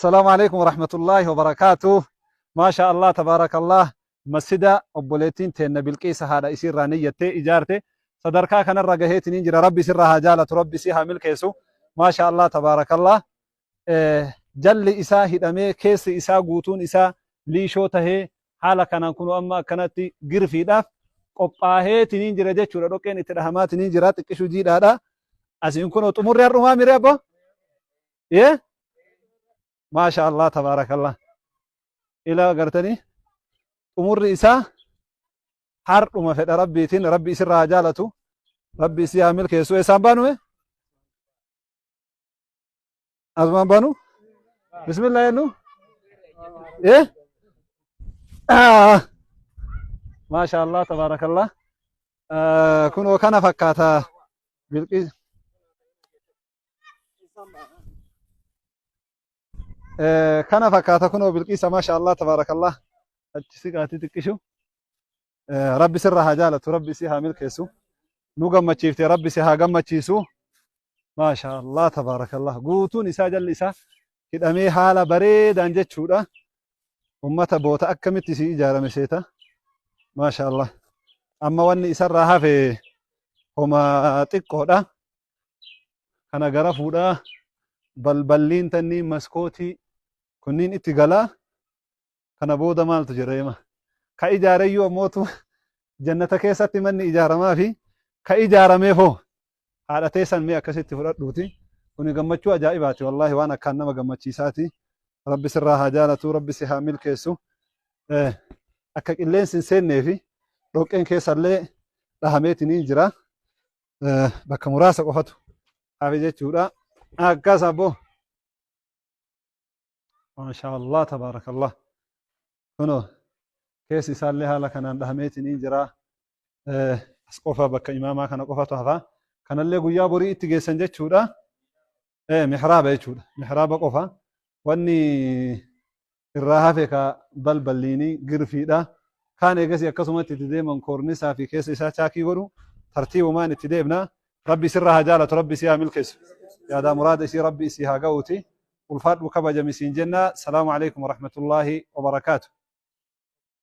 Assalaamu alaikum warahmatullaahi wabarakaatuh. Maasha Allah tabaarakallah. Masjida obboleettiin teenna Bilqiisa haadha isiirraa niyyattee ijaarte sadarkaa kanarra gaheetiniin jira. Rabbi sirraa haa jaalatu, Rabbi si haa milkeessu. Maasha Allah tabaarakallah. Jalli isaa hidhamee keessi isaa guutuun isaa liishoo tahee haala kanaan kunoo amma akkanatti girfiidhaaf qophaaheetiniin jira jechuudha. Dhoqqeen itti dhahamaatiniin jira, xiqqishuu jiidhaadha. Asiin kunoo xumurri har'umaa miree abboo? Yee? Maasha Allah tabaarakallah. Ila agartanii xumurri isaa har'uma fedha Rabbiitiin. Rabbi isirraa haa jaalatu. Rabbi isii haa milkeessu. Eessaan baanume? Asumaan baanu? Bismillah jennu? Eh? Ah. Maasha Allah tabaarakallah. Kunoo kana fakkaata Bilqiis. Kana fakkaata kunoo Bilqiisa, maasha Allah tabaarakallah. Achi siqaatii xiqqishu. Rabbi sirra haa jaalatu, Rabbi si haa milkeessu. Nu gammachiifte, Rabbi si haa gammachiisu. Maasha Allah tabaarakallah. Guutuun isaa jalli isaa hidhamee haala bareedaan jechuudha. Ummata boota akkamitti si ijaarame seeta. Maasha Allah. Amma wanni isarraa hafe homa xiqqoodha. Kana gara fuudhaa balballiin tanniin maskootii kunniin itti galaa. Kana booda maaltu jira hima. Ka ijaareyyuu ammootu jannata keessatti manni ijaaramaa fi ka ijaarameef hoo haadha teessan mee akkasitti fudhadhuuti. Kuni gammachuu ajaa'ibaati, wallaahi waan akkaan nama gammachiisaati. Rabbi sirraa haa jaalatu, Rabbi si haa milkeessu. Akka qilleensi hin seennee fi dhoqqeen keessallee dhahameetiniin jira. Bakka muraasa qofatu hafe jechuudha. Akkas abboo. Maashaa Allah tabaarakallah. Kunoo keessi isaallee haala kanaan dhahameetiniin jira. As qofa bakka imaamaa kana qofatu hafa. Kanallee guyyaa borii itti geessan jechuudha. Mihraaba jechuudha. Mihraaba qofa. Wanni irraa hafe ka balballiini girfiidha. Kaan eegasii akkasumatti itti deeman, koornisaa fi keessa isaa chaakii godhu tartiibumaan itti deemna. Rabbi sirraa haa jaalatu, Rabbi si haa milkeessu. Yaadaa muraada isii Rabbi isii haa ga'uuti. Ulfaadhu, kabajami siin jenna. Salaamu alaikum warahmatullaahi wabarakaatu.